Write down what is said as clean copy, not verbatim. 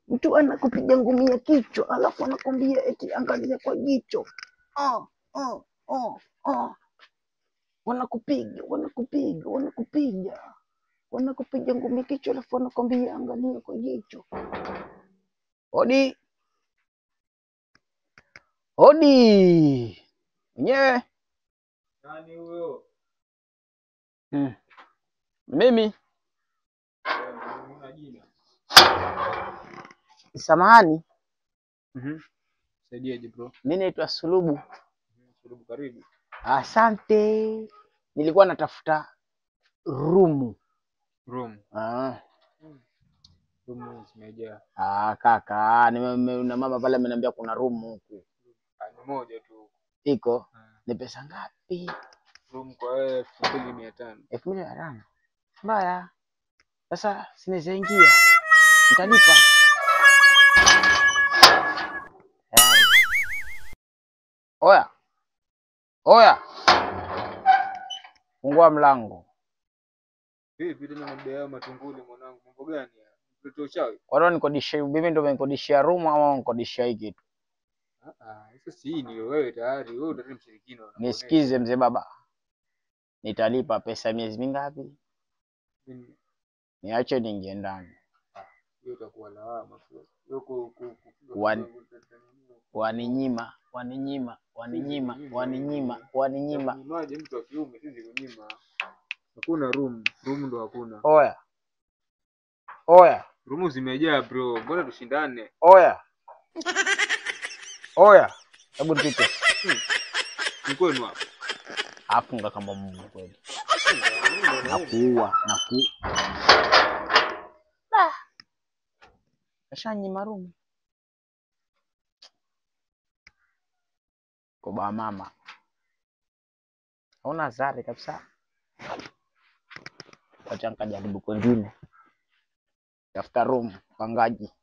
Mtu anakupiga ngumi ya kichwa alafu anakwambia eti angalia kwa jicho. Oh, oh, oh, oh. Wanakupiga, wanakupiga, wanakupiga. Wanakupiga ngumi ya kichwa alafu wanakwambia angalia kwa jicho. Hodi. Hodi. Mwenyewe. Nani huyo? Mimi. Una jina? Samahani. Saidieje bro? Mimi naitwa Sulubu. Sulubu, karibu. Asante. Nilikuwa natafuta rumu. Room. Room zimejaa. Ah, kaka, na mama pale ameniambia kuna room huku. Ni moja tu. Iko? Ni pesa ngapi? Room kwa wewe 2500. 2500. Mbaya. Sasa sinaweza ingia. Nitalipa. Oya. Oya. Fungua mlango. Vipi tena mabea yao matunguli mwanangu, mambo gani haya? Mtoto uchawi? Kwa nini nikodishe? Mimi ndo nimenikodishia room ama unikodishia hii kitu? Sasa si ni wewe tayari, wewe ndio mshirikina unakuonesha. Nisikize mzee baba. Nitalipa pesa miezi mingapi? Niache niingie ndani. Hiyo itakuwa lawama. Hiyo Waninyima, waninyima, waninyima, waninyima, waninyima. Kunyima mtu wa kiume sisi kunyima. Hakuna room, room ndo hakuna. Oya. Oya. Room zimejaa bro, mbona tushindane? Oya. Oya. Hebu nipite. Ni kwenu hapa. Afunga kama Mungu kweli. Nakuua, naku. Kashanyima room. Kwa mama. Hauna zari kabisa. Wacha nikajaribu kwingine. Tafuta room pangaji.